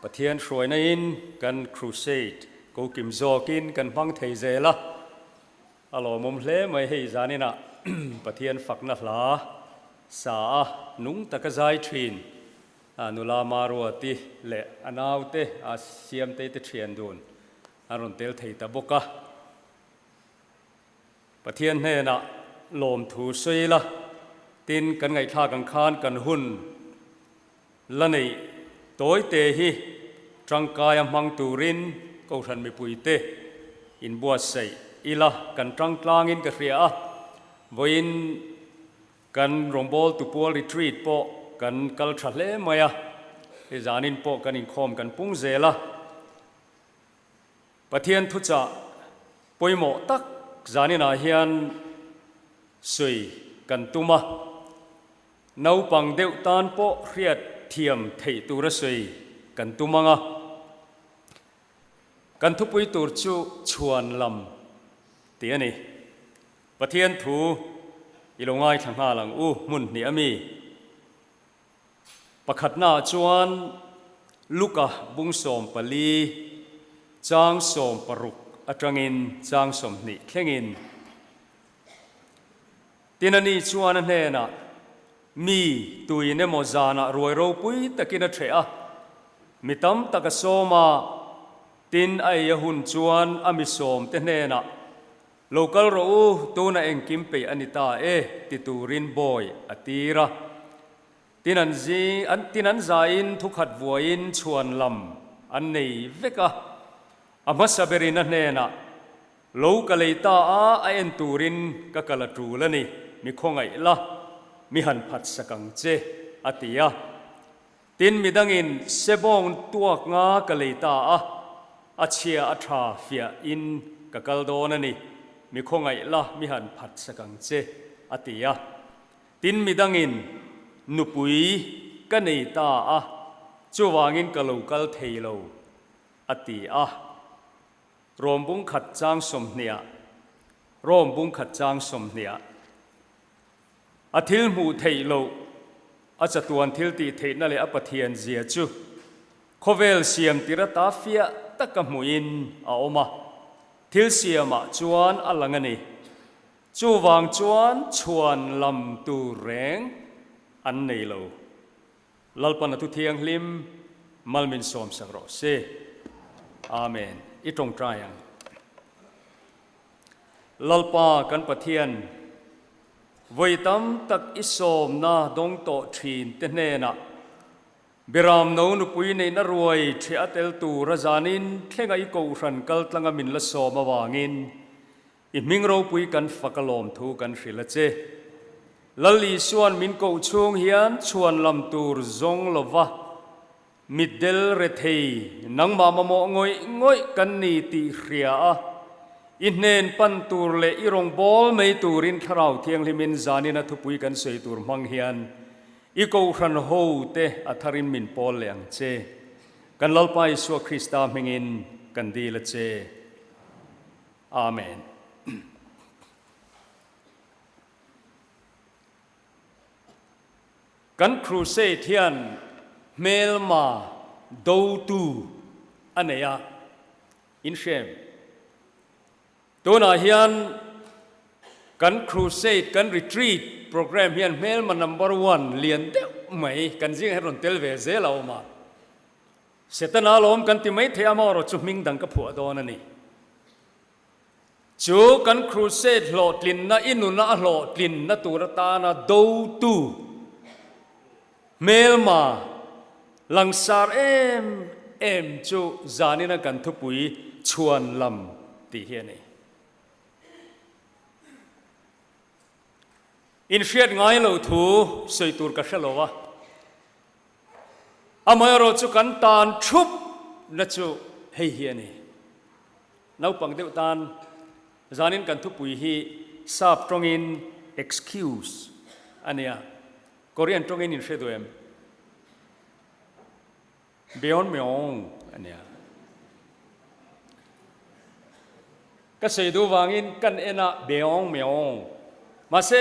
Pathian hruaina in kan crusade ko kim zawkin kan hmang thei zel a, a lawmawm hle mai hei zaninah Pathian fakna hla sa a nung taka zai thin a nula Maruati leh a naute a Siamtei te thian dun an rawn tel thei ta bawk a. Pathian hnenah lawmthu sawi ila, tin kan ngaihthlak ang khan kan hun la neih tawi te hi tangkaia hmang turin Kohhran mipuite inbuatsaih ila kan tang tlangin ka hria a, vawiin kan rawngbawl tupual retreat pawh kan kal tha hle mai a, hei zanin pawh kan inkhawm kan pung zel a. Pathian thuchah pawimawh tak zaninah hian sawi kan tum a, naupang deuh tan pawh hriat thiam theih tura sawi kan tum ang a. Kan thupui tur chu chhuan lam tih a ni. Pathian thu i lo ngaithla nghal ang u hmun hnih a mi. Pakhatnaah chuan Luka bung 14 chang 60 atangin chang 20 thlengin. Tin ani chuan a hnenah, Mi tuin emaw zanah ruai ropui takin a ṭheh a, mi tam tak a sawm a, tin a ei a hun chuan a mi sawmte hnenah, Lo kal rawh u, tuna engkim peih a ni ta e, ti turin bawi a tir a. Tin an zi, an tin an zaiin thukhat vuaiin chhuan lam an nei vek a. A hmasa berin a hnenah, Lo ka lei ta a, a en turin ka kal a tul a ni, mi khawngaih la, mi han phat sak ang che, a ti a. Tin midangin sebawng tuak nga ka lei ta a, a chhia a tha fiah in ka kal dawn a ni, mi khawngaih la mi han phat sak ang che, a ti a. Tin midangin nupui ka nei ta a, chuvangin ka lo kal thei lo, a ti a. Rom bung khat chang 20 ah Rom bung khat chang 20 ah. A thil hmuh theih loh, a chatuan thil tih theihna leh a Pathian zia chu khawvel siam tir ata fiah taka hmuhin a awm a, thil siamah chuan a lang a ni. Chuvang chuan chhuan lam tur reng an nei lo. Lalpan a thu thianghlim mal min sawmsak rawh se. Amen. I tawngtai ang. Lalpa kan Pathian, vawi tam tak i sawmna dawng tawh thin te hnenah Biram no nupui neihna ruai ṭhiah a tel tur a zanin thlenga i kohhran kal tlanga min la sawm avangin i hming ropui kan fak a lawmthu kan hrilh a che. Lal Isuan min koh chhung hian chhuan lam tur zawng lova Mitdel rethei, nangmah mamawh ngawih ngawih kan ni tih hria a, i hnen pan tur leh i rawngbâwl mai turin Thlarau Thianghlimin zanina thupui kan sawi tur hmang hian i Kohhran hote a tharin min pawl leh ang che. Kan Lalpa Isua Krista hmingin kan dil a che. Amen. Kan crusade hian hmelma dotu a nei a, in hrem. Tunah hian kan crusade, kan retreat program hian hmelma number one lian deuh mai kan zingah hian rawn tel ve zel a awm a. Setana lawm kan ti mai thei a, amaherawhchu hming dang ka phuah dawn a ni. Chu kan crusade hlawhtlinna i nuna a hlawhtlinna tur atana dotu hmelma langsar em em chu zanina kan thupui chhuan lam tih hi a ni. Inhriat ngai lo thu sawi tur ka hre lo a, amaherawhchu kan tan thup na chu hei hi a ni. Naupang deuh tan zanin kan thupui hi sap tawngin excuse a nia, Korean tawngin in hre duh em? Beonmyeong a nia. Ka sawi duh vangin kan en a Beonmyeong. Mahse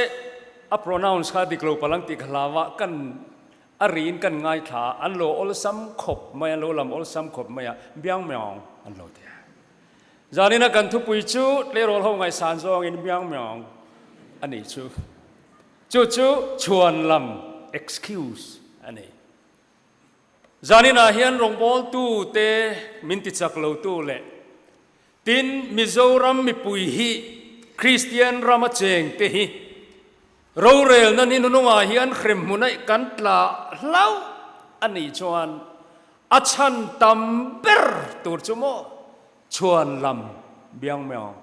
a pronounce kha dik lo palang tih ka hlau a, kan. A riin kan ngaithla a, an lo awlsam khawp mai, an lo lam awlsam khawp mai a, biang miang an lo ti a. Zanina kan thupui chu tleirawl ho ngaihsan zawngin biang miang a nih chu. Chu chu chhuan lam, excuse, a ni. Zaninah hian rawngbawltu te min ti chak lotu leh tin Mizoram mipui hi Kristian rama cheng te hi rorelna ni nunungah hian hremhmun aih kan tla hlauh a nih chuan a chhan tam ber tur chu maw chhuan lam biang meuh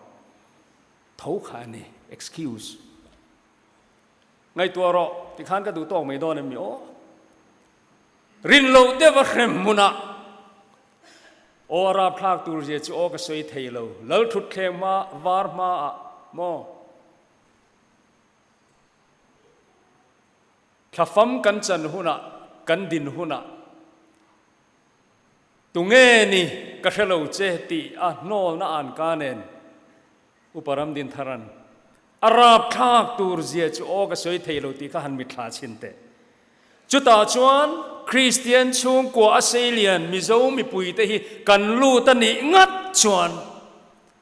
tho kha a ni, excuse. Ngaihtuah rawh, tikhan ka duh tawk mai dawn em mi aw? Rin loh deuh a hrem hmunah aw a rapthlak tur zia chu aw ka sawi thei lo. Lal thutthleng hma var hmaah maw? Thlafam kan chan hunah, kan din hunah tunge ni ka hre lo che tih a hnawlna an ka nen Upa Ramdintharan a rapthlak tur zia chu aw ka sawi thei lo tih kha han mitthla chhin teh. Chutah chuan Kristian chhungkua a seilian Mizo mipuite hi kan lut a nih ngat chuan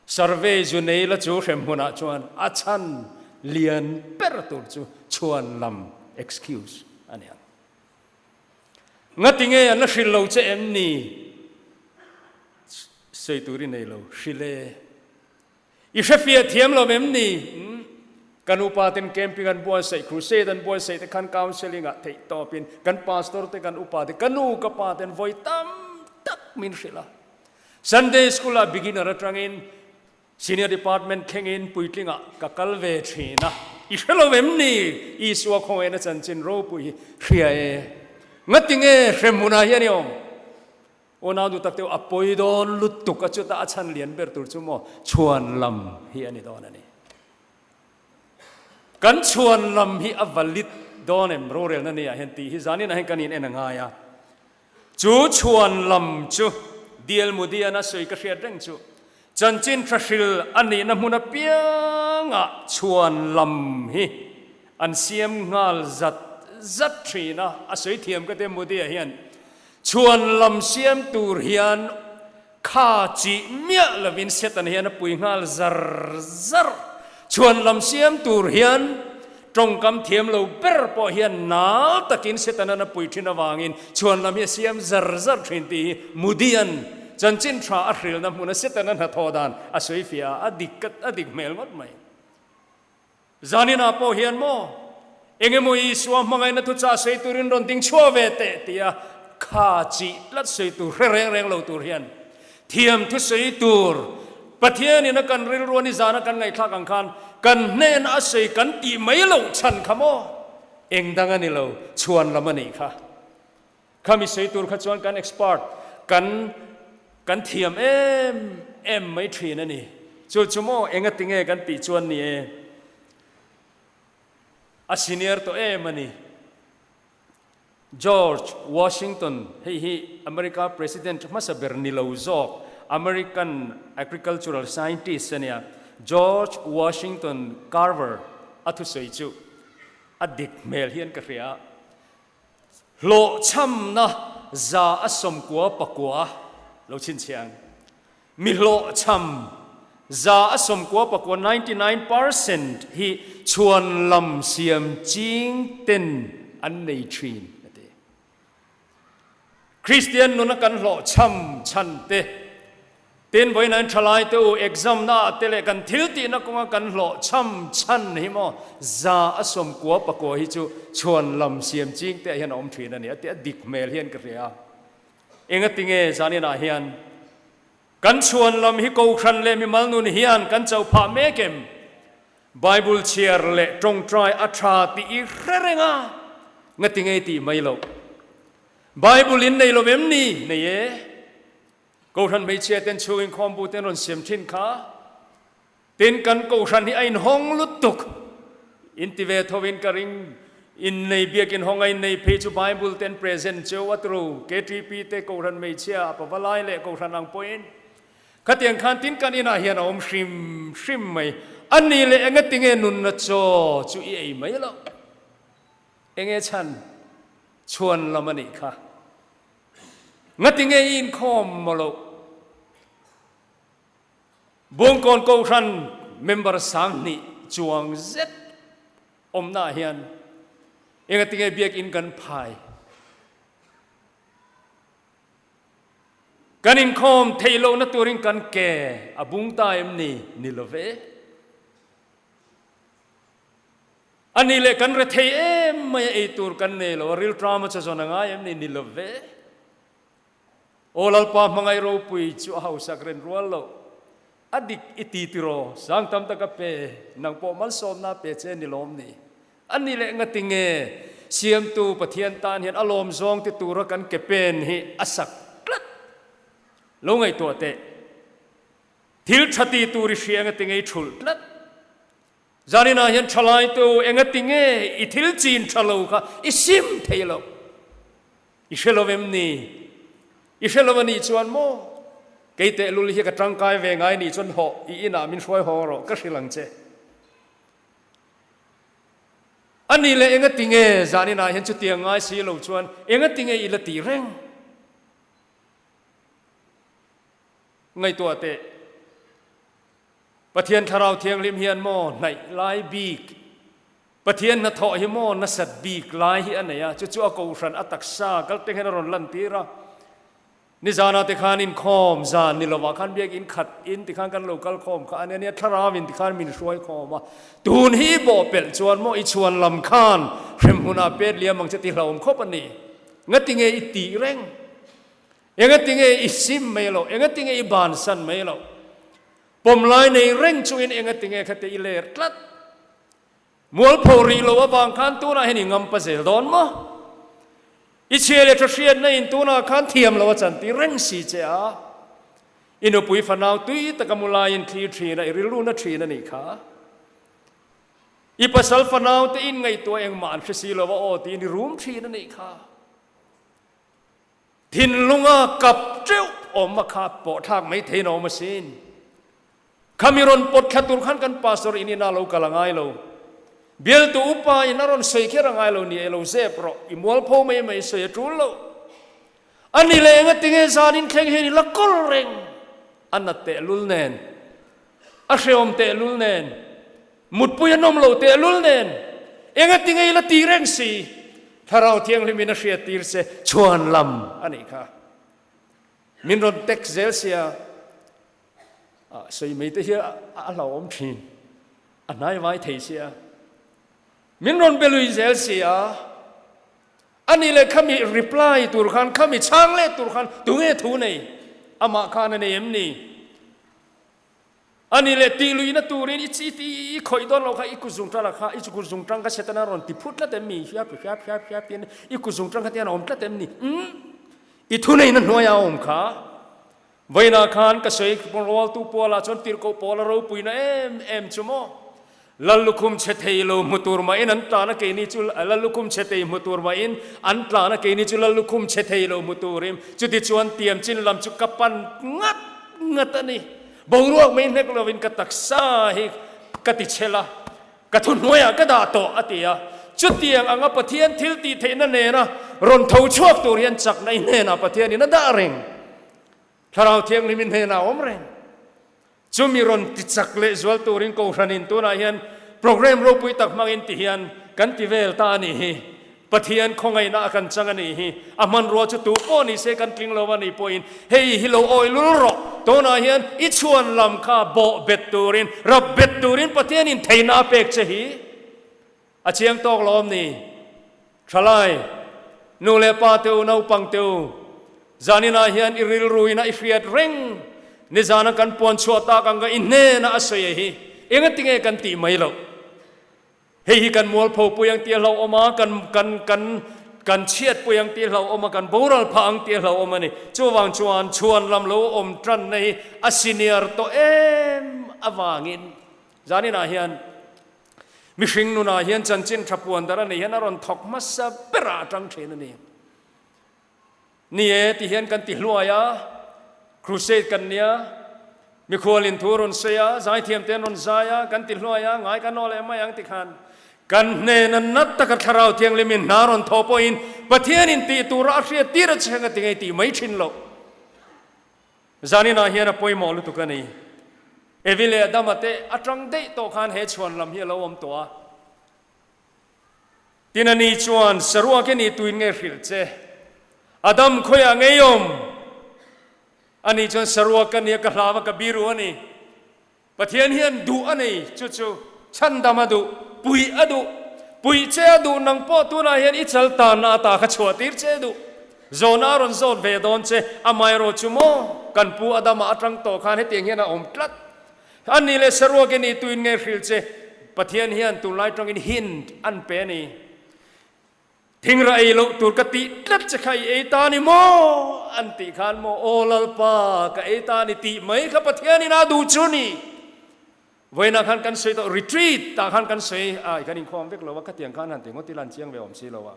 survey zu nei la chu hrem hmunah chuan a chhan lian ber tur chu chhuan lam excuse a ni ang. Ngati nge an la hrilh lo che em ni? Sawi tur i nei lo, hrilh e. I hrefiah thiam lo em ni? Umm. Kan upa ten camping an buatsaih, crusade an buatsaih te khan counselling ah theih tawpin kan pastor te kan upa te, ka nu ka pa ten vawi tam tak min hrilh a. Sunday school ah beginner atangin senior department thlengin puitling ah ka kal ve thin a. I hre lo em ni? Isua khawngaihna chanchin ropui hi hria e. Ngatinge hremhmunah hian i awm? Aw nau duh tak teuh a pawi dawn lutuk a chutah a chhan lian ber tur chu maw chhuan lam hi a ni dawn a ni. Kan chhuan lam hi a valid dawn em rorelna nei ah hian tih hi zanin ah hian kan in en a ngai a. Chu chhuan lam chu Dial Mudian a sawi ka hriat reng chu chanchin tha hril a nihna hmun apiangah chhuan lam hi an siam nghal zat zat thin a, a sawi thiam ka tia Mudia hian Chhuan lam siam tur hian kha chih miah lovin Satan hian a pui nghal zar zar. Chhuan lam siam tur hian tawngkam thiam lo ber pawh hian nal takin Satan-an a pui thin avangin chhuan lam hi a siam zar zar thin tih hi Mudian chanchin tha a hrilna hmuna Satan-a hnathawh dan a sawi fiah a, a dik a dik hmel ngawt mai. Zaninah pawh hian maw, eng emaw Isua hmangaihna thuchah sawi turin rawn ding chhuah ve teh tia kha chih tlat sawi tur hre reng reng lo tur hian thiam thu sawi tur Pathianin a kan rilru a ni zana kan ngaihthlak ang khan kan hnena a sawi kan tih mai loh chhan kha maw eng dang a ni lo chhuan lam a nih kha. Khami sawi tur kha chuan kan expert, kan kan thiam em em mai thin a ni. Chu chu maw enga tinge kan tih chuan ni e, a senior tawh em a ni. George Washington, hei hi America President hmasa ber ni lo zawk, American agricultural scientist a nia, George Washington Carver a thusawi chu a dik hmel hian ka hria. Hlawhchhamna 199 lo chhinchhiang. Mi hlawhchham 99%, 99%, hi chhuan lam siam ching ten an nei thin a ti. Kristian nuna kan hlawhchham chhan te, Tin, vawiin thalai te u, exam na ah te leh kan thil tihna kawnga kan hlawh chham chhan hi maw 99% hi chu chhuan lam siam ching te ah hian a awm thin a ni a ti a, dik hmel hian ka hria a. Engatinge zanin ah hian kan chhuan lam hi kohhran leh mimal nun hian kan cho phah mek em? Bible chhiar leh tawngtai a tha tih i hre reng a, ngatinge tih mai loh? Bible in nei lo em ni? Nei e. Kohhran hmeichhia ten chhung inkhawm bu ten rawn siam thin kha. Tin, kan kohhran hi a inhawng lutuk. In ti ve tho in ka ring. Innei biak inhawng a innei phei chu Bible ten present cheu a tru. KTP te kohhran hmeichhia a pavalai leh kohhran ang pawhin khatiang khan tin kan inah hian a awm hrim hrim mai. A ni leh engatinge nunna chaw chu i ei mai loh? Enge chhan? Chhuan lam a nih kha. Ngati nge i inkhawm maw loh? Bungkawn Kohhran member 2000 chuang zet awmnaah hian engati nge biakinn kan phai? Kan inkhawm theih lohna turin kan ke a bung ta em ni? Ni lo ve. A nih leh kan rethei em mai a ei tur kan nei lo a, rilṭam a chazawn a ngai em ni? Ni lo ve. Aw Lalpa hmangaih ropui chu a hausak ren rual loh. A dik i ti tiraw? Sang tam tak a pe, nang pawh malsawmna a pe che ni lawm ni? A nih leh ngati nge Siamtu Pathian tan hian a lawm zawng ti tura kan ke pen hi a sak tlat? Lo ngaihtuah teh. Thil tha ti tur i hria ngati nge i thulh tlat? Zaninah hian thalaitu engati nge i thil chin tha lo kha i sim thei lo? I hre lo em ni? I hre lo a nih chuan maw? Kei tehlul hi ka tangkai ve ngai nih chuan hawh i inah min hruai haw rawh ka hrilh ang che. A nih leh engati nge zaninah hian chutiang ngai si lo chuan engati nge i la tih reng? Ngaihtuah teh. Pathian Thlarau Thianghlim hian maw hnaih lai bik, Pathian hnathawh hi maw nasat bik lai hi a nei a, chu chu a kohhran a taksa kal teng hian a rawn lantir a. Nizanah te khan inkhawm zan ni lovah khan biakinn khat in tikhan kan lo kal khawm kha a nia, nia Thlarau in tikhan min hruai khawm a. Tun hi i bawhpelh chuan maw i chhuan lam khan hremhmunah pet liam ang che ti hlauhawm khawp a ni. Ngatinge i tih reng? Engatinge i sim mai loh? Engatinge i bansan mai loh? Pawmlai nei reng chungin engatinge kha te i ler tlat? Mualpho rih loh avang khan tunah hian i ngampa zel dawn maw? I chhia leh tha hriatna in tunah khan thiam lo a chantir reng si che a. I nupui fanau tui taka mu laiin thlir thin a, i rilru na thin a nih kha. I pasal fanau te in ngaihtuah engmah an hre si lo a aw tiin i rum thin a nih kha. Thinlunga kap teuh awm a kha pawh thlak mai theiin a awm asin. Khami rawn pawt thla tur khan kan pastor in inah lo kal a ngai lo. Bialtu upa in a rawn sawi kher a ngai lo ni e lo zep rawh, i mualpho mai mai sawi a tul lo. A ni leh engatinge zanin thleng hian i la kawl reng a nat tehlul nen, a hreawm tehlul nen, Mutpui an awm lo tehlul nen engatinge i la ti reng si? Thlarau Thianghlimin a hriattir che chhuan lam a nih kha. Min rawn text zel sia, sawi mai te hi a hlauhawm thin, a hnaivai thei sia. Min rawn be lui zel sia, a nih leh khami reply tur khan, khami chhang let tur khan tunge thu nei? Amah khan a nei em ni? A ni leh tih luihna turin i chi i i khawih dawn loh kha i kut zungtang kha i kut zungtang kha Setana rawn ti phut tlat em mi hiap hiap hiap hiap tiin i kut zungtang kha tian a awm tlat em ni umm i thuneihna hnuaia a awm kha vawiinah khan ka sawi rualtu pualah chuan tirhkoh pawl a ropuina em em chu maw Lal lukhum chhe thei lo hmu tur mahin an tlan a keini chu Lal lukhum chhe thei hmu tur mahin an tlan a keini chu Lal lukhum chhe thei lo hmu turin chutichuan tiam chin lam chu ka pan ngat ngat a ni. Boruak mai hnek lovin ka taksa hi ka ti chhel a, ka thuhnuaiah ka dah tawh a ti a. Chutiang anga Pathian thil tih theihna nena rawn tho chhuak tur hian chakna i hnenah Pathianin a dah reng. Thlarau Thianghlim i hnenah a awm reng. Chumi rawn ti chak leh zual turin Kohhranin tunah hian programme ropui tak hmangin ti hian kan ti vel ta a nih hi. Pathian khawngaihna a kan chang a nih hi. A hmanrua chu tu pawh ni se kan tling lo a nih pawhin hei hi lo awi lul rawh. Tunah hian i chhuan lam kha bawh bet turin, rap bet turin Pathianin theihna a pek che hi a chiang tawk lo awm ni? Thalai, nu leh pa te u, naupang te u, zaninah hian i rilruina i hriat reng, nizana kan puan chhuah tak ang ka i hnena a sawi hi engatinge kan tih mai loh? Hei hi kan mualpho pui ang tih a hlauhawm a, kan kan kan kan chhiat pui ang tih a hlauhawm a, kan boral phah ang tih a hlauhawm a ni. Chuvang chuan chhuan lam lo awm tanna hi a senior tawh em avangin zaninah hian Mihring nunah hian chanchin tha puan dar a nei hian a rawn thawk hmasa berah a tang thin a ni. Ni e, ti hian kan ti hluai a, crusade kan nia, mikhualin thu a rawn sawi a, zaithiam te an rawn zai a, kan ti hluai a, ngai kan aw leh mai ang ti khan kan hnena nat taka Thlarau Thianghlimin hna rawn thawh pawhin Pathianin tih tura a hriat tir a chheng a ti ngei tih mai thin loh. Zaninah hian a pawimawh lutuk a ni. Evi leh Adama te atang daih tawh khan he chhuan lam hi a lo awm tawh a. Tin ani chuan, Saruak i nih tuin nge hrilh che? Adam khawiah ngei awm? Ani chuan, Saruak ka nia, ka hlau a, ka biru a ni. Pathian hian duh a nei, chu chu chhandam a duh, puih a duh. Puih che a duh nang pawh tunah hian i chal tanna ata kha chhuah tir che a duh. Zawhna a rawn zawt ve dawn che, amaherawh chu maw kan pu Adama atang tawh khan hetiang hian a awm tlat. A nih leh saruak i nih tuin nge hrilh che, Pathian hian tunlai tangin hint an pe a ni. Thingra ei loh tur ka tih tlat che kha i ei ta ni maw? An tih khan maw, Aw Lalpa, ka ei ta ni tih mai kha Pathianin a duh chu ni. Vawiinah khan kan sawi tawh, retreat tah khan kan sawi, ai kan inkhawm vek lo a, khatiang khan han ti ngawt ila an chiang ve awm si lo a.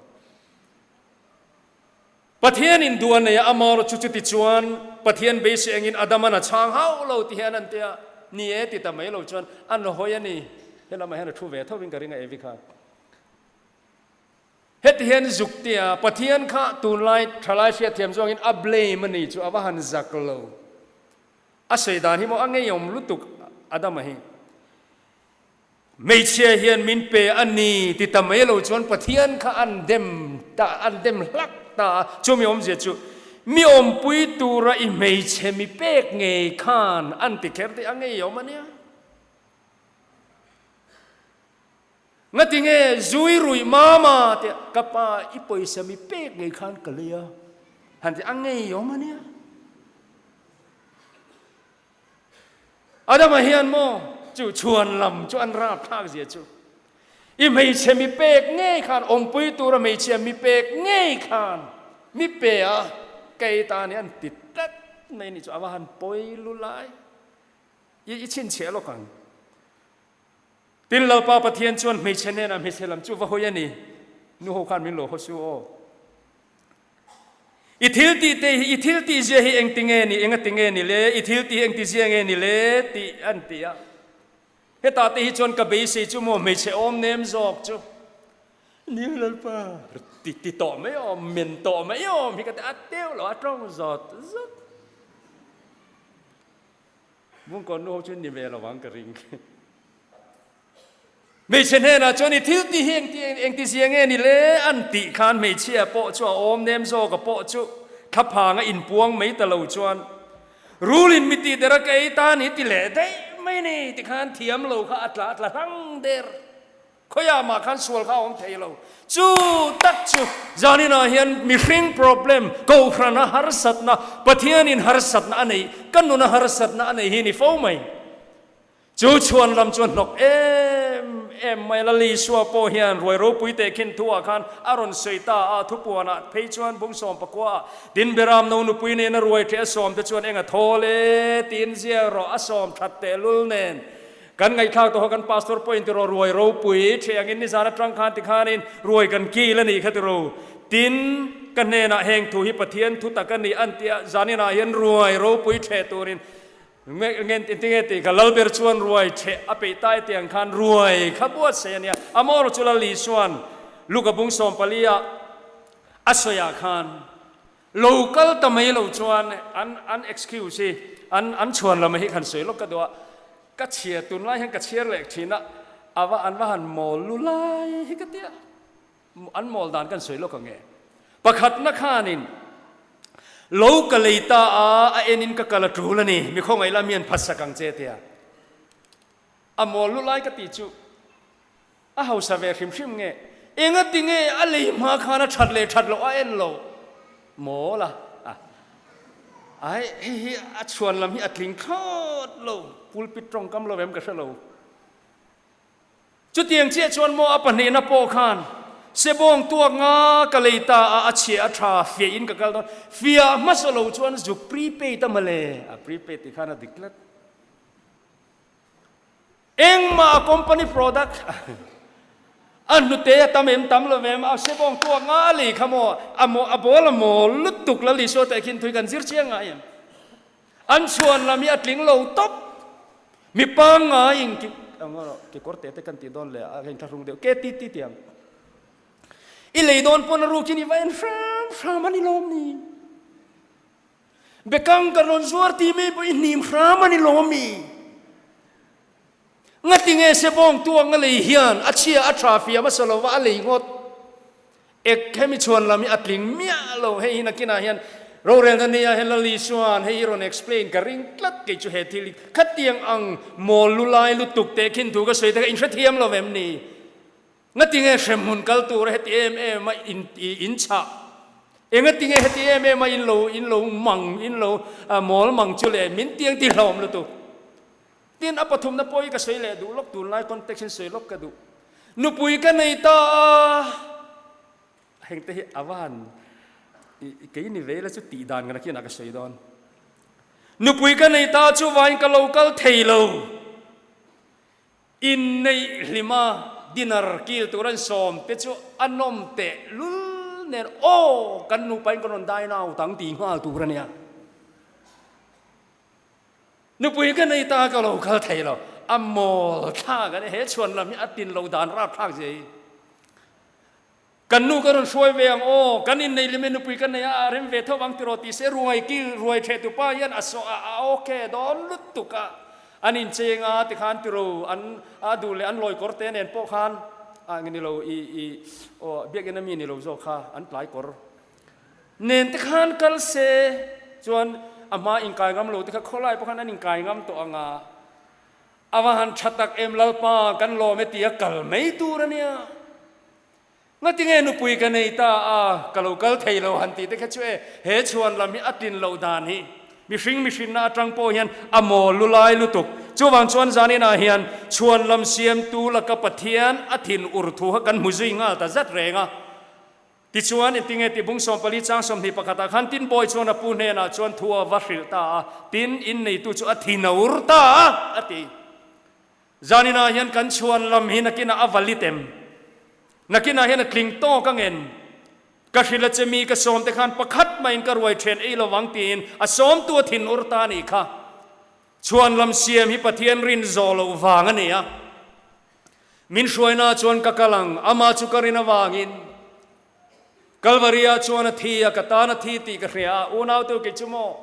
Pathianin duh a nei a, amaherawh chu chuti chuan Pathian beisei angin Adama'n a chhang hauh lo ti hian an ti a, ni e ti ta mai lo chuan an hawi a ni. Helamah hian a thu ve thovin ka ring a Evi khan. Heti hian zuk tia Pathian kha tunlai thalai hriatthiam zawngin a blame a ni chu a va han zak lo. A sawi dan hi maw a ngeiawm lutuk Adama hi. Hmeichhia hian min pe a ni ti ta mai lo chuan Pathian kha an dem ta, an dem hlak ta a. Chumi awmzia chu mi awmpui tura i hmeichhe mi pek ngei khan an ti kher tih a ngeiawm a nia. Ngati nge zui ruih mama tih ka pa i pawisa mi pek ngei khan ka lei a han ti a ngeiawm a nia. Adama hian maw chu chhuan lam chu an rap thlak zia chu i hmeichhe mi pek ngei khan awmpui tura hmeichhia mi pek ngei khan mi pe a kei tan hi an ti tlat mai ni chu a va han pawi lu lai i i chhinchhiah lawk ang. Tin, Lalpa Pathian chuan hmeichhe hnenah hmeichhe lam chu va hawi a ni. Nu ho khan min lo haw su aw. I thil tih te hi, i thil tih zia hi engti nge ni, enga ti nge ni le, i thil tih hi engti zia nge ni le tih an ti a. Hetah te hi chuan ka beisei chu maw hmeichhe awm nem zawk chu. Nia Lalpa, ti ti tawh mai awm, men tawh mai awm hi ka ti a teuh lo, a tawng zawt zawt. Bungkawn nu ho chu ni ve lo ang ka ring. Hmeichhe hnenah chuan i thil tih hi engti engti zia nge ni le an tih khan hmeichhia pawh chu a awm nem zawk a pawh chu thlaphang a inpuang mai ta lo chuan rulin mi tih der a ka ei ta ni ti leh daih mai ni tikhan thiam lo kha a tla a tla hlang der. Khawiah mah khan sual kha a awm thei lo. Chu tak chu zaninah hian mihring problem, kohhrana harsatna, Pathianin harsatna a neih, ka nuna harsatna a neih hi ni fo mai. Chu chhuan lam chu a hnawk em em mai a. Lal Isua pawh hian ruai ropui teh khin thuah khan a rawn sawi ta a, thupuanah phei chuan bung sawm pakuaah, Tin Beram no nupui nena ruai ṭhe a sawm te chuan eng a thawl e tiin ziak rawh a sawm ṭhat tehlul nen. Kan ngaihthlak tawh kha kan pastor pawhin tiraw ruai ropui ṭhe angin nizan aṭang khan tikhanin ruai kan kil a nih kha tiraw. Tin, ka hnenah heng thu hi Pathian thu tak a ni an ti a, zaninah hian ruai ropui ṭheh turin nge tinge tih kha Lalber chuan ruai ṭheh a peih ta e tiang khan ruai kha buatsaih a nia. Amaw erawh chu Lal Isua'n Luka bung 14 ah a sawiah khan Lo kal ta mai lo chuan an an excuse hi an an chhuan lam hi khan sawi lawk ka duh a, ka chhiar tunlai hian ka chhiar leh thin a, a va an va han mawl lu lai hi ka tia, an mawl dan kan sawi lawk ang e. Pakhatna khanin lo ka lei ta a, a enin ka kal a tul a ni, mi khawngaih la mi an phatsak ang che tia. A mawl lu lai ka tih chu. A hausa ve hrim hrim nge? Engati nge a lei hma khan a that leh that loh a en lo mawl a? Ai, hei hi a chhuan lam hi a tling thlawt lo, pulpit tawngkam lo em ka hre lo. Chutiang chiah chuan maw a pahnihna pawh khan Sebawng tuak nga ka lei ta a, a chhia a tha, fiah in ka kal dawn. Fiah hmasa lo chuan zuk prepaid a mawle, a prepaid tih khan a dik tlat. Engmah a company product a hnute a tam em tam lo em a sebawng tuak nga a lei kha maw a maw a ball a maw lutuk la Isua teh khin thui kan zir chiang ngai em an chhuan lam hi a tling lo tawp mi pangngai in ki kekawr te te kan tih dawn leh a heng thlahrung deuh ke ti ti tiang. I lei dawn pawn a rukin i va en hram hram a ni lawm ni? Bekang ka rawn zuar ti mai pawh i hnim hram a ni lawm mi? Ngatinge sebawng tuang a lei hian a chhia a tha fiam a sa lova a lei ngawt? Ek hemi chhuan lam hi a tling miah lo. Hei hi nakinah hian rorelna nia hian Lali chuan hei hi rawn explain ka ring tlat kei chu he thil hi khatiang ang mawl lu lai lutuk teh khin thu ka sawi te kha inhrethiam lo em ni? Ngatinge hremhmun kal tura heti em em a in in chah? Engatinge heti em em a in lo in lo mang in lo mawl mang chu le min tiang ti hlawm lutuk. Tin a pathumna pawh hi ka sawi leh duh lawk tunlai context in sawi lawk ka duh. Nupui ka nei ta a hengte hi a va han kei ni ve ila chu tih dan ka nakinah ka sawi dawn. Nupui ka nei ta chuvain ka lo kal thei lo. Inneih hlima dinner kil tur an sawm te chu a nawm teh lul nen aw kan nupa in kan rawn dai nau tang ti nghal tur a nia. Nupui ka nei ta ka lo kal thei lo a mawl thlak a nia he chhuan lam hi a tin lo dan rap thlak zia hi. Kan nu ka rawn hruai ve ang aw, kan innei lem e nupui ka nei a, a rem ve tho vang tiraw ti se ruai kil ruai theh tu pa hian a saw a, a ok dawn lutuk a, an incheng a tikhan tiraw an a duh leh an lawi kawr te nen pawh khan a nge nilo i i aw biakinn ami nilo zawk kha an tlai kawr nen te khan kal se chuan a hma inkai ngam lo te kha khawlai pawh khan an inkai ngam tawh ang a, a va han tha tak em Lalpa kan lawm e tia kal mai tur a nia. Ngatinge nupui ka nei ta a, ka lo kal thei lo han tih te kha chu e, he chhuan lam hi a tlin loh dan hi mihring mihrinna atang pawh hian a mawl lu lai lutuk. Chuvang chuan zaninah hian chhuan lam siamtu laka Pathian a thin ur thu kha kan hmu zui nghal ta zat reng a. Tichuan, engtinge tih bung 14 chang 21 ah khan tin bawi chuan a pu hnenah chuan thu a va hrilh ta a, tin inneitu chu a thin a ur ta a, a ti. Zaninah hian kan chhuan lam hi nakinah a valit em? Nakinah hian a tling tawk ang en? Ka hrilh a che mi ka sawm te khan pakhat mahin ka ruai then ei lovang tiin a sawmtu a thin ur ta a nih kha. Chhuan lam siam hi Pathian rin zawh loh vang a ni a. Min hruaina chuan ka kal ang, amah chu ka rin avangin. Kalvaria chuan a thi a, ka tan a thi tih ka hria a, unaute kei chu maw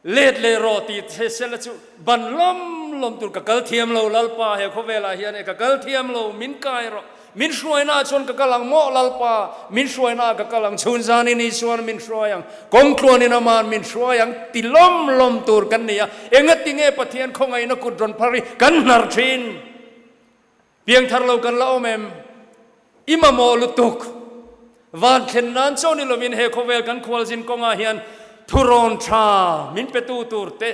let leh rawh tih the sela chu ban lawm lawm tur ka kal thiam lo Lalpa he khawvelah hian e ka kal thiam lo min kai rawh min hruaina ah chuan ka kal ang maw Lalpa min hruaina ah ka kal ang chhun zanin Isuan min hruai ang kawng tluanin aman min hruai ang ti lawm lawm tur kan ni a engatinge Pathian khawngaihna kut rawn phar hi kan hnar thin. Piangthar lo kan la awm em? I mamawh lutuk. Van thlen nan chaw ni lovin he khawvel kan khualzin kawngah hian thurawn tha min petu tur te,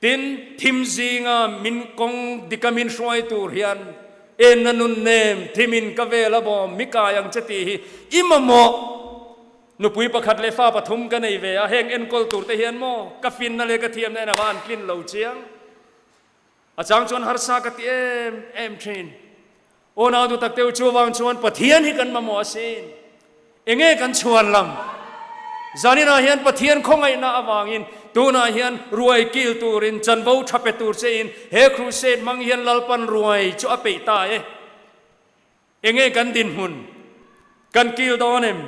tin thim zinga min kawng dika min hruai tur hian enna nun nem thimin ka vel a bawm mi kai ang che tih hi i mamawh. Nupui pakhat leh fa pathum ka nei ve a, heng enkawl tur te hian maw ka finna leh ka thiamna en a va an tlin lo chiang. A chang chuan harsa ka ti em em thin. Aw nau duh tak teu chuvang chuan Pathian hi kan mamawh asin. Enge kan chhuan lam? Zaninah hian Pathian khawngaihna avangin tunah hian ruai kil turin chanvo tha pe tur chein he crusade hmang hian Lalpan ruai chu a peih ta e. Enge kan dinhmun? Kan kil dawn em?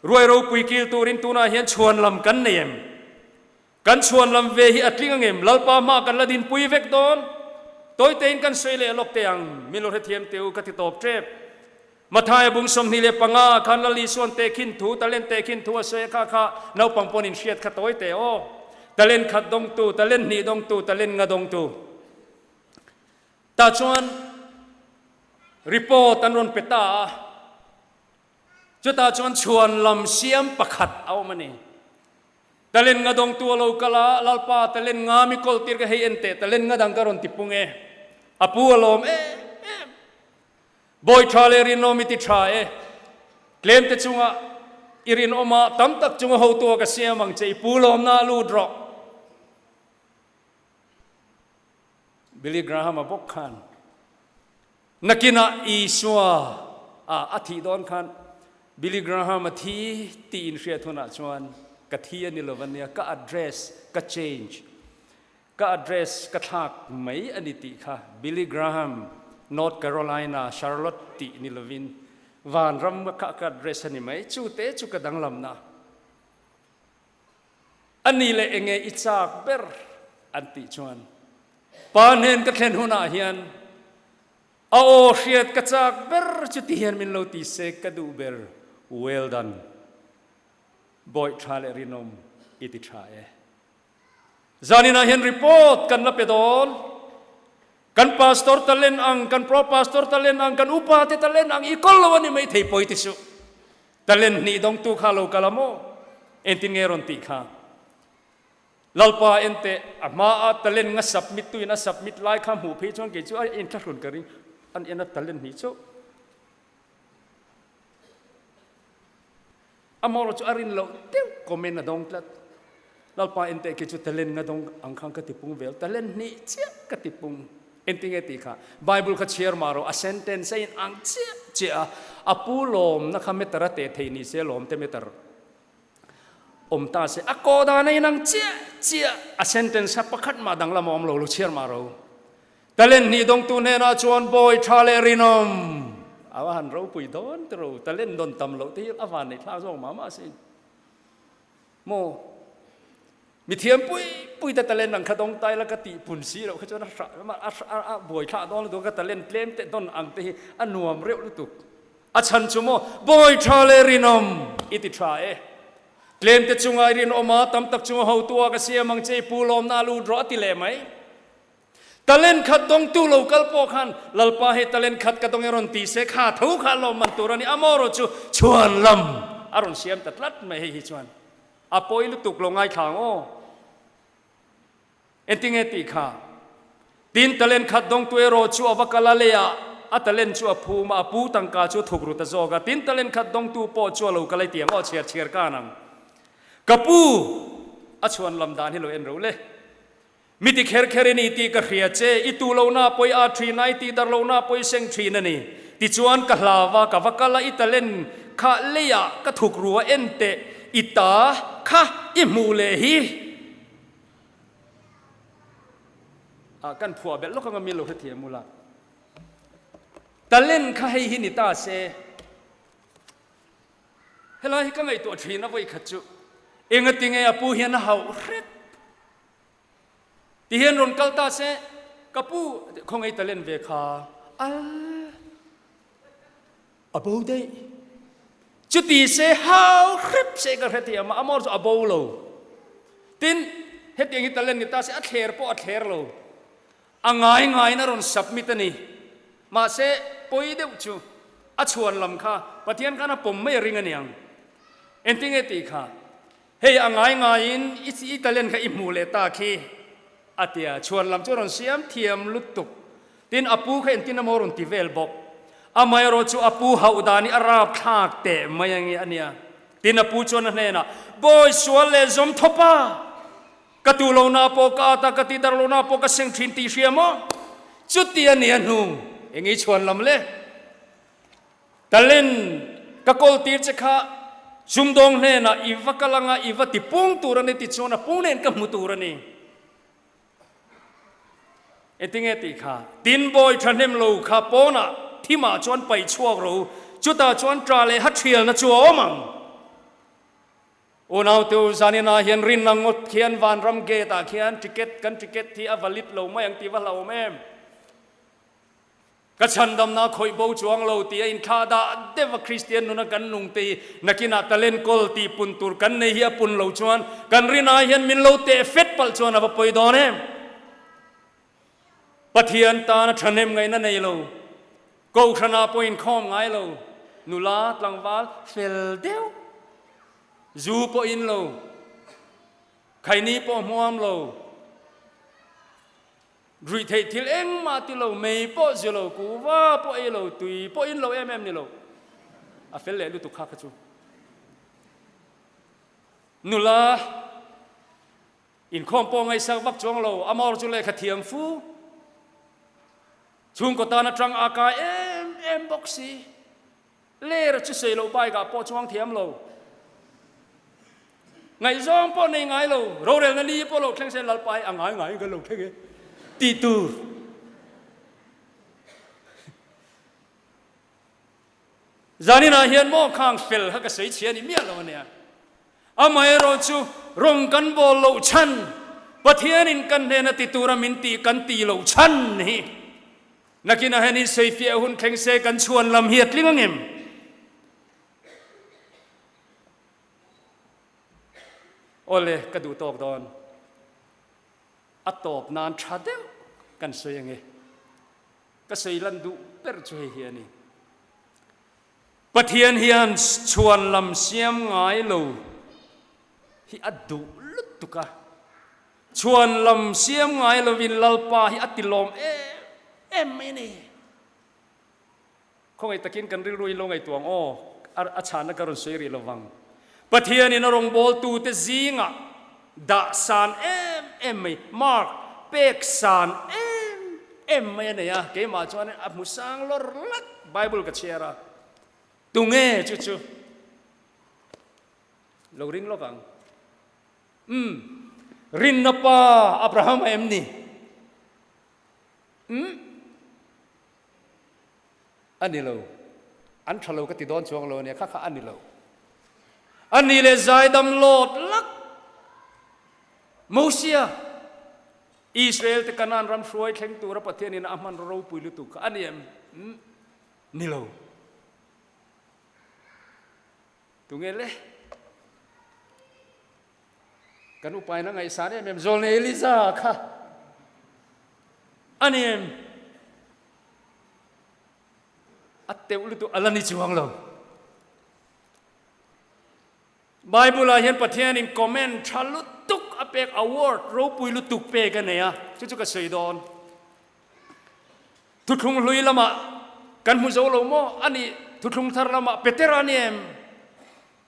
Ruai ropui kil turin tunah hian chhuan lam kan nei em? Kan chhuan lam ve hi a tling angem? Lalpa hma kan la dinpui vek dawn. Tawitein kan sawi leh lawk teh ang, min lo hrethiam teh u ka ti tawp tep. Mathaia bung 25 ah khan Lal Isuan tehkhin thu, talent tehkhin thu a sawi a kha kha naupang pawn in hriat kha tawi teh aw. Talent khat dawngtu, talent hnih dawngtu, talent nga dawngtu. Tah chuan report an rawn pe ta a. Chutah chuan chhuan lam siam pakhat a awm a ni. Talent nga dawngtu a lo kal a, Lalpa, talent nga mi kawl tir ka hei en teh, talent nga dang ka rawn ti pung e. A pu a lawm em em. Bawi tha leh rinawm i ti tha e. Tlem te chunga i rinawm a, tam tak chunga hotu a ka siam ang che, i pu lawmna a lut rawh. Billy Graham-a bawk khan Nakinah Isua a a thih dawn khan Billy Graham a thi tih inhriat hunah chuan ka thi a ni lo ania, ka address ka change, ka address ka thlak mai a ni tih kha Billy Graham, North Carolina, Charlotte tih ni lovin. Vanram kha ka address a ni mai, chu te chu ka danglamna. A ni leh enge i chak ber an tih chuan pa hnen ka thlen hunah hian a aw hriat ka chak ber chu ti hian min lo ti se ka duh ber well done bawih tha leh rinawm i ti tha e. Zaninah hian report kan la pe dawn. Kan pastor talent ang, kan pro pastor talent ang, kan upa te talent ang i kawl lo a ni mai thei pawi ti suh. Talent hnih dawngtu kha lo kal a maw? Engtin nge rawn tih kha? Lalpa enteh a hmaa talent nga submit tuin a submit lai kha hmuh phei chuan kei chu a inthlahrun ka ring. An en a talent hnih chauh. Amaherawh chu a rin loh deuh comment a dawng tlat. Lalpa enteh khi chu talent nga dawng ang khan ka tipung vel, talent hnih chiah ka tipung. Engtinge tih kha? Bible kha chhiar mah rawh, a sentence a in ang chiah chiah a, a pu lawmna kha meter a teh thei ni se lawm te meter awm ta se, a kawh dan a in ang chiah chiah, a sentence kha pakhat mah danglam a awm lo, lo chhiar mah rawh. Talent hnih dawngtu hnenah chuan bawi tha leh rinawm a va han ropui dawn ti ro, talent dawn tam loh te hi a van neih thlak zawk mah mah sin. Maw mi thiam pui pui te talent ang kha dawng tai la ka tih pun si loh kha chuan a hrah a buai thlah dawn lutuk a, ka talent tlem te dawn ang te hi a nuam reuh lutuk. A chhan chu maw bawi tha leh rinawm i ti tha e. Tlem te chunga i rinawm a, tam tak chunga hotu a ka siam ang che i pu lawmna a lut rawh a ti leh mai. Talent khat dawngtu lo kal pawh khan Lalpa hei talent khat ka dawng e rawn ti se kha tho kha lawm man tur a ni. Amaherawh chu chhuan lam a rawn siam ta tlat mai hei hi chuan a pawi lutuk lo ngaithla ang aw. Engtinge tih kha? Tin talent khat dawngtu erawh chu a va kal a leiah a talent chu a phum a, a pu tangka chu a thuk ru ta zawk a. Tin talent khat dawngtu pawh chu a lo kal a i ti ang aw chhiar chhiar kan ang. Ka pu a chhuan lam dan hi lo en ro le. Mi ti kher kher i ni tih ka hria che, i tu lohna pawi a thin a, i tih dar lohna pawi seng thin a ni. Tichuan ka hlau a, ka va kal a, i talent kha leiah ka thuk ru a, en teh, i ta kha i hmuh leh hi. Ah, kan phuah belh lawk anga mi lo hrethiam ula. Talent kha hei hi ni ta se. Helai hi ka ngaihtuah thin a vawikhat chu engatinge a pu hian a hauh hrep ti hian rawn kal ta se ka pu khawngaih talent ve kha al a bo daih chuti se hau hrep se ka hre thiam a amor chu a bo lo tin hetiang hi talent ni ta se a thler pawh a thler lo A ngai ngaiin a rawn submit a ni. Mahse, pawi deuh chu a chhuan lam kha Pathian khan a pawm mai a ring a niang. Engtinge tih kha? Hei a ngai ngaiin i talent kha i hmuh leh ta khi a ti a, chhuan lam chu a rawn siam thiam lutuk. Tin, a pu kha engtin emaw a rawn ti vel bawk. Amaherawh chu a pu hauh dan hi a rapthlak teh mai ange a nia. Tin, a pu chuan a hnenah, Bawi sual leh zawm thawp a! Ka tu lohna pawh ka at a, ka tidar lohna pawh ka seng thin tih hria maw? Chuti a nia hnu, eng i chhuan lam le? Talent ka kawl tir che kha sumdawng hnenah i va kal anga i va ti pung tur a ni ti chuan a pung nen ka hmu tur a ni. Engtinge tih kha? Tin bawi thahnem lo kha pawnah thimah chuan paih chhuak ro, chutah chuan ṭah leh ha ṭhialna chu a awm ang. Unaute u, zaninah hian rinna ngawt khian vanram gate ah khian ticket kan ticket hi a valid lo mai ang tih va hlauhawm em? Ka chhandamna khawih bo chuang lo tih a inthlah dah deuh a Kristian nuna kan nung te hi nakinah talent kawl tih pun tur kan nei hi a pun lo chuan kan rinah hian min lo teh fet palh chuan a va pawi dawn em? Pathian tana thahnem ngaihna nei lo, Kohhranah pawh inkhawm ngai lo, nula tlangval fel deuh, zu pawh in lo, khaini pawh hmuam lo, ruih theih thil engmah ti lo, mei pawh zi lo, kuhva pawh ei lo, tui pawh in lo em em ni lo, a fel leh lutuk kha kha chu. Nula. Inkhawm pawh ngaihsak vak chuang lo, a mawr chu lehkha thiam fu. Chhungkaw tan atang a kai em em bawk si. Ler chu sei loh bike ah pawh chuang thiam lo. Ngaihzawng pawh nei ngai lo, rorelna li pawh lo thleng se Lalpa hi a ngai ngaiin kan lo thleng e tih tur. Zaninah hian maw khang fel kha ka sawi chhia a ni miah lo a nia. Amaherawhchu rawng kan bawl loh chhan, Pathianin kan hnena ti tura min tih kan tih loh chhan hi nakinah hian insawifiah hun thleng se kan chhuan lam hi a tling angem? Awle, ka duh tawk dawn. A tawp nan tha deuh kan sawi ange. Ka sawi lan duh ber chu hei hi a ni. Pathian hian chhuan lam siam ngai lo hi a duh lutuk a. Chhuan lam siam ngai lovin Lalpa hi a tilawm em em mai a ni. Khawngaih takin kan rilru in lo ngaihtuah ang aw, a chhanna ka rawn sawi rih lo vang. Pathianin a rawngbawltute zingah dah san em em mai, mark pek san em em mai a nei a, keimah chuan a hmu sang lawr lak, Bible ka chhiar a, tunge chu chu lo ring lawk ang. Umm, rinna pa Abraham a em ni? Umm. A ni lo. An tha lo ka ti dawn chuang lo a nia, kha kha a ni lo. A ni leh zaidam lawt lak Mosia, Israel te Kanaan ram hruai thleng tura Pathianin a hman ropui lutuk kha a ni em? Ni lo. Tunge le? Kan upain a ngaihsan em em Zawlnei Eliza kha a ni em? A teuh lutuk a la ni chuang lo. Bible ah hian Pathianin comment tha lutuk a pek award ropui lutuk pek a nei a, chu chu ka sawi dawn. Thuthlung hlui lamah kan hmu zo lo maw? A nih thuthlung thar lamah Petera a ni em?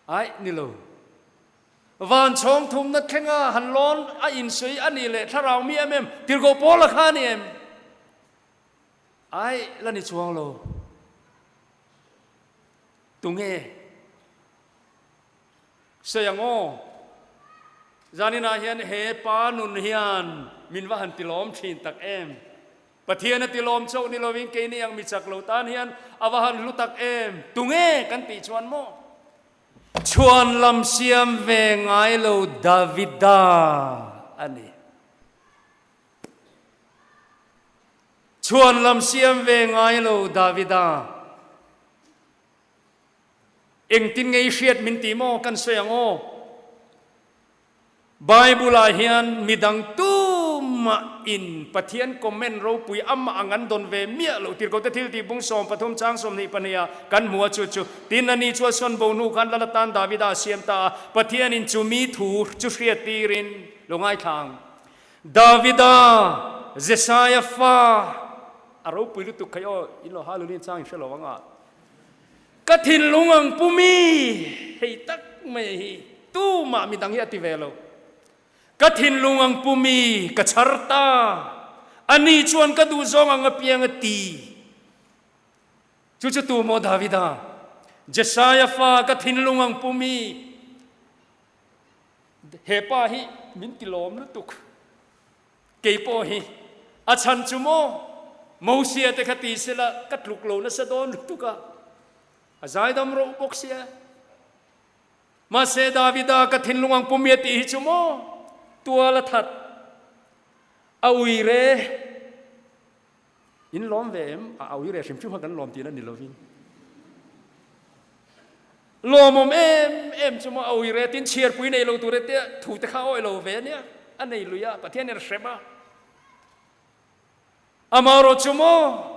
Aih, ni lo. Van chhawng thumna thlenga han lawn a insawi a nih leh thlarau mi em em tirhkoh Paula kha a ni em? Aih, la ni chuang lo. Tunge? Sawi ang aw. Zaninah hian he pa nun hian min va han tilawm thin tak em? Pathian a tilawm chauh ni lovin keini ang mi chak lo tan hian a va han hlu tak em? Tunge kan tih chuan maw? Chhuan lam siam ve ngai lo Davida a ni. Chhuan lam siam ve ngai lo Davida. Engtin nge i hriat min ti maw kan sawi ang aw? Bible ah hian midang tumah in Pathian comment ropui amah ang an dawn ve miah loh tirhkoh te thil tih bung 13 chang 22 ah kan hmu a chu chu tin ani chu a sawn bo hnu khan lal atan Davida a siam ta a Pathian in chumi thu chu hriat tirin lo ngaithla ang Davida Jesaia fa a ropui lutuk khai aw in lo hallelujah chang in hre lo ang a. Ka thinlung ang pumi hei tak mai hi tumah midang hi a ti ve lo. Ka thinlung ang pumi ka chhar ta, ani chuan ka duhzawng ang apiang a ti. Chu chu tu maw Davida? Jesaia fa ka thinlung ang pumi. He pa hi min ti lawm lutuk. Kei pawh hi a chhan chu maw Mosia te kha ti sela ka tluk lo nasa dawn lutuk a, a zaidam roh bawk sia. Mahse Davida ka thinlung ang pumia tih hi chu maw tual a that a uire in lawm ve em? A uire hrim hrim kha kan lawm tihna ni lovin. Lawmawm em em chu maw a ui re tin chhiarpui nei lo tur e tia thu te kha a awih lo ve ania, a nei lui a, Pathian in a hrem a. Amaherawh chu maw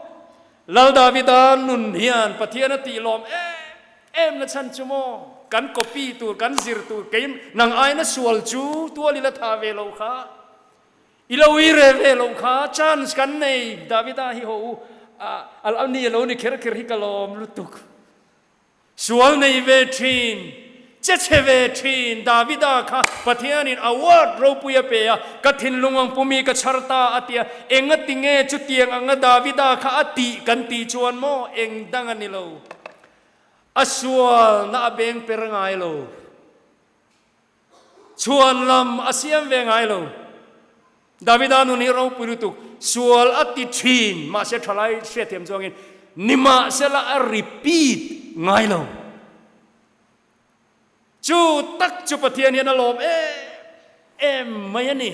Lal Davida nun hian Pathian a tih lawm em em na chhan chu maw kan copy tur kan zir tur kei nang aina sual chu tual ila tha ve lo kha i lo ui re ve lo kha chance kan nei Davida hi ho u a ni a lo ni kher kher hi ka lawm lutuk. Sual nei ve thin, che chhe ve thin Davida kha Pathianin award ropui a pe a, ka thinlung ang pumi ka chhar ta a ti a, enga ti nge chutiang anga Davida kha a tih kan tih chuan maw eng dang a ni lo. A sualna a beng per ngai lo. Chhuan lam a siam ve ngai lo. Davida nun hi ropui lutuk, sual a ti thin, mahse thalai hriatthiam chuangin nimahsela a repeat ngai lo. Chu tak chu Pathian hian a lawm em em mai a ni.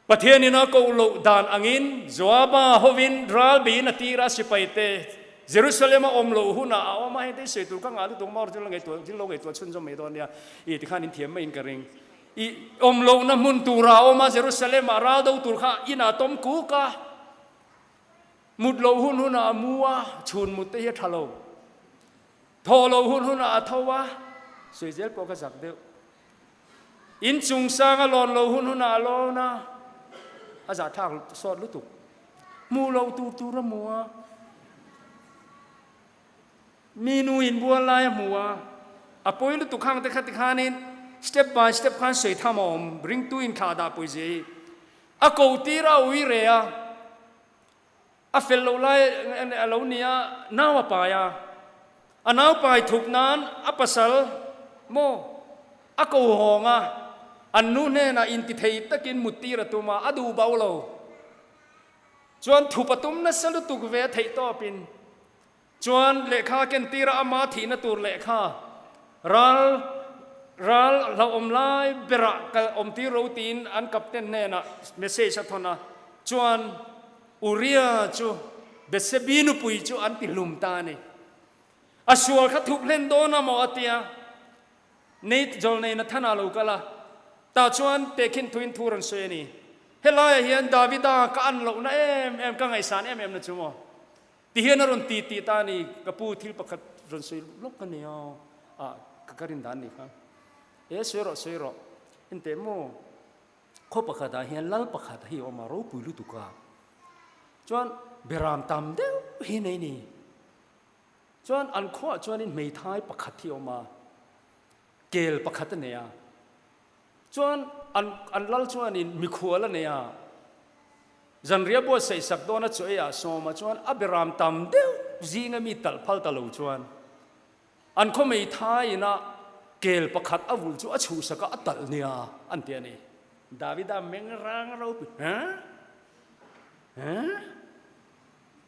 Pathianin a koh loh dan angin Joaba hovin ral beiin a tir a, sipaite Jerusalem a awm loh hunah a awm a, heng te hi sawi tur ka ngah lutuk maw, thil ngaihtuah thil lo ngaihtuah chhunzawm mai dawn nia, i tikhan in thiam maiin ka ring. I awm lohna hmun turah a awm a, Jerusalem ah ral do tur kha inah a tawm kuk a, mut loh hun hunah a mu a, chhun mut te hi a tha lo. Thawh loh hun hunah a tho a, sawi zel pawh ka zak deuh. In chung sang a lawn lo hun hunah a lawn a, a zahthlak sawt lutuk. Hmuh loh tur tur a hmu a, mi nu inbual lai a hmu a, a pawi lutuk hang te kha tikhanin step by step khan sawi tham a awm, ringtu inthlah dah pawizia hi. A ko tir a, a ui re a. A fel loh lai a lo ni a, nau a pai a. A nau pai thuk nan a pasal maw a ko hawng a, an nu hnenah intithei takin muttir a tum a, a duh bau lo. Chuan thup a tum nasa lutuk ve a theih tawpin. Chuan lehkha a kentir a, ama thihna tur lehkha ral ral hlauhawm lai berah kal awmtir ro tiin an captain hnenah message a thawn a. Chuan Uria chu Bethsebi nupui chu an ti hlum ta a ni. A sual kha thup hlen dawn a maw a tia. Nate Zawlnei Nathana lo kal a, tah chuan tehkhin thuin thu rawn sawi a ni. Helaiah hian Davida ka an lohna em em, ka ngaihsan em em na chu maw? Ti hian a rawn ti tih ta a ni, ka pu thil pakhat rawn sawi lawk a ni aw, ah ka rin dan ni kha. E sawi rawh sawi rawh, enteh maw, khaw pakhat ah hian lal pakhat hi a awm a, ropui lutuk a, chuan beram tam deuh hi nei ni. Chuan an khuaah chuanin hmeithai pakhat hi a awm a, kel pakhat a nei a, Chuan an an lal chuanin mikhual a nei a, zanriah buatsaih sak dawn a chaw eiah sawma chuan a beram tam deuh zinga mi talh phal ta lo chuan an khaw meithai ina kel pakhat a vul chu a chhuhsak a, a talh nia an ti a ni. Davida meng rang ropui, Huh? Huh?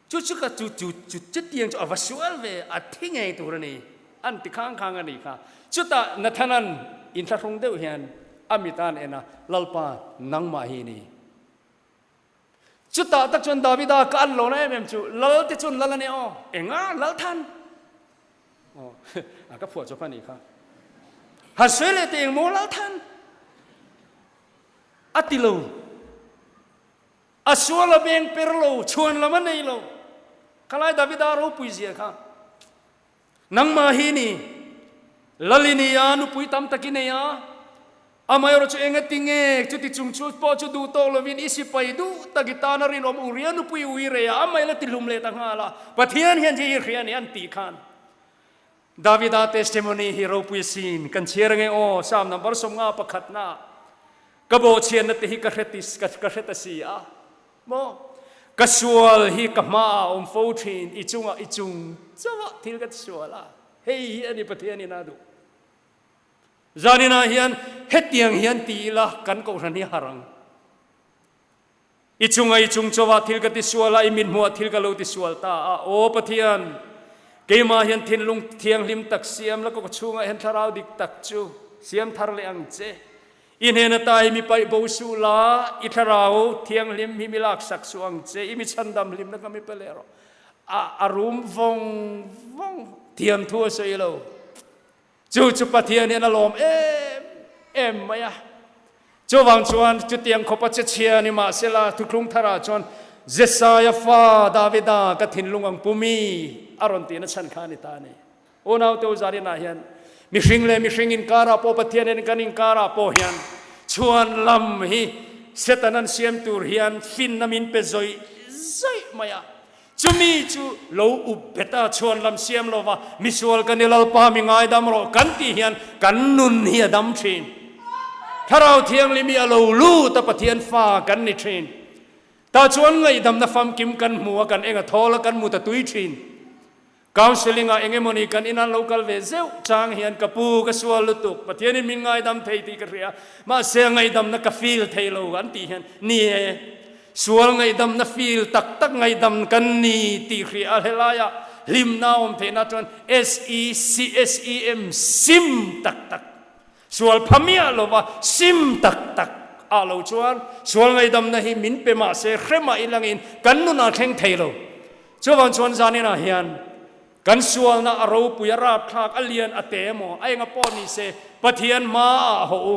Chu chu ka chu chu chu chutiang chu a va sual ve, a thi ngei tur a ni, an ti khang khang a nih kha. Chutah Nathana'n inthlahrung deuh hian a mit a han en a, Lalpa, nangmah hi ni. Chutah tak chuan Davida ka an lohna em em chu, Lal te chuan Lal a nia aw, enga Lal than? Aw, a ka phuah chawp a nih kha. Han sawi leh teh engmaw Lal than? A ti lo. A sual a beng per lo, chhuan lam a nei lo. Khalai Davida ropui zia kha. Nangmah hi ni, Lal i ni a, nupui tam tak i nei a, amaherawh chu eng ati nge chuti chung chu pawh chu duh tawk lovin i sipai duh tak i tan a rinawm Uria nupui ui rei a, amah ila tihlum leh ta nghal a, Pathian hian hi i hria a ni an tih khan. Davida testimony hi ropui sin kan chhiar ange aw, Psalm number 51 na ka bawhchhiatna te hi ka hre ti ka hre ta si a maw ka sual hi ka hma ah awm fo thin i chungah i chung chauh thil ka ti sual a hei hi ani Pathian in a duh zanin ah hian hetiang hian ti ila kan kohhran hi har ang. I chunga i chung chauhah thil ka tisual a, i mithmuhah thil ka lo tisual ta a. Aw Pathian, keimah hian thinlung thianghlim tak siam la, ka chhungah hian thlarau dik tak chu siam thar leh ang che. I hnen ata hi mi paih bo suh la, i thlarau thianghlim hi mi laksak suh ang che, i mi chhandam hlimna ka mi pe leh rawh. A, a rum vawng vawng thiam thu a sawi lo. Chu chu Pathian hian a lawm em em mai a. Chuvang chuan chutiang khawpa che chhia ni mahsela thuthlung tharah chuan Jesaia fa Davida ka thinlung ang pu mi a rawn tihna chhan kha a ni ta a ni. Unaute u Zarinah hian mihring leh mihring inkarah pawh Pathian hian kan inkarah pawh hian chhuan lam hi Satan an siam tur hian finna min pe zawih zawih mai a. Chumi chu lo up bet a, chhuan lam siam lova, misual ka ni Lalpa mi ngaidam rawh kan tih hian kan nun hi a dam thin. Thlarau Thianghlim hi a lo lut a, Pathian fa kan ni thin. Tah chuan ngaihdamna famkim kan hmu a, kan eng a thawl a, kan mut a tui thin. Counselling ah eng emawni kan in an lo kal ve zeuh chang hian ka pu ka sual lutuk, Pathianin min ngaidam thei tih ka hria, mahse a ngaihdamna ka feel thei lo an tih hian ni e. Sual ngaihdamna feel tak tak ngaihdam kan ni tih hria a helaiah hlimna a awm theihna chuan SECSEM sim tak tak sual pha miah lova sim tak tak ah lo chuan sual ngaihdamna hi min pe mah se hre mah ilangin kan nunah thleng thei lo. Chuvang chuan zaninah hian Kan sualna a ropui, a rapthlak, a lian, a te emaw, a enga pawh ni se, Pathian hmaah haw u,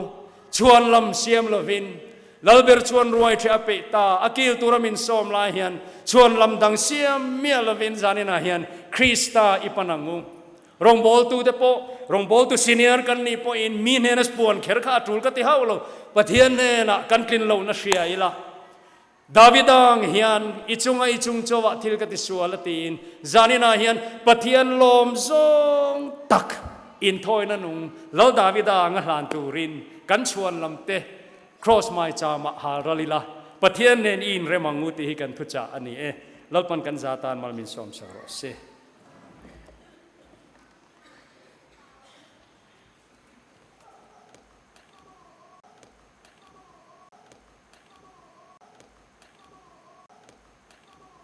chhuan lam siam lovin, Lalber chuan ruai ṭhe a peih ta, a kil tura min sawm lai hian, chhuan lam dang siam miah lovin zaninah hian Krista i pan ang u. Rawngbawltute pawh, rawngbawltu senior kan nih pawhin mi hnena puan kher kha a ṭul ka ti hauh lo, Pathian hnenah kan tlin lohna hria ila, David ang hian i chunga i chung chauhah thil ka ti sual a tiin zaninah hian Pathian lawm zawng tak inthawina nung Lal Davida anga hlan turin kan chhuan lam te Kraws maicham ah hal ral ila Pathian nen i inrem ang u tih hi kan thuchah a ni e. Lalpan kan za tan mal min sawm sak rawh se.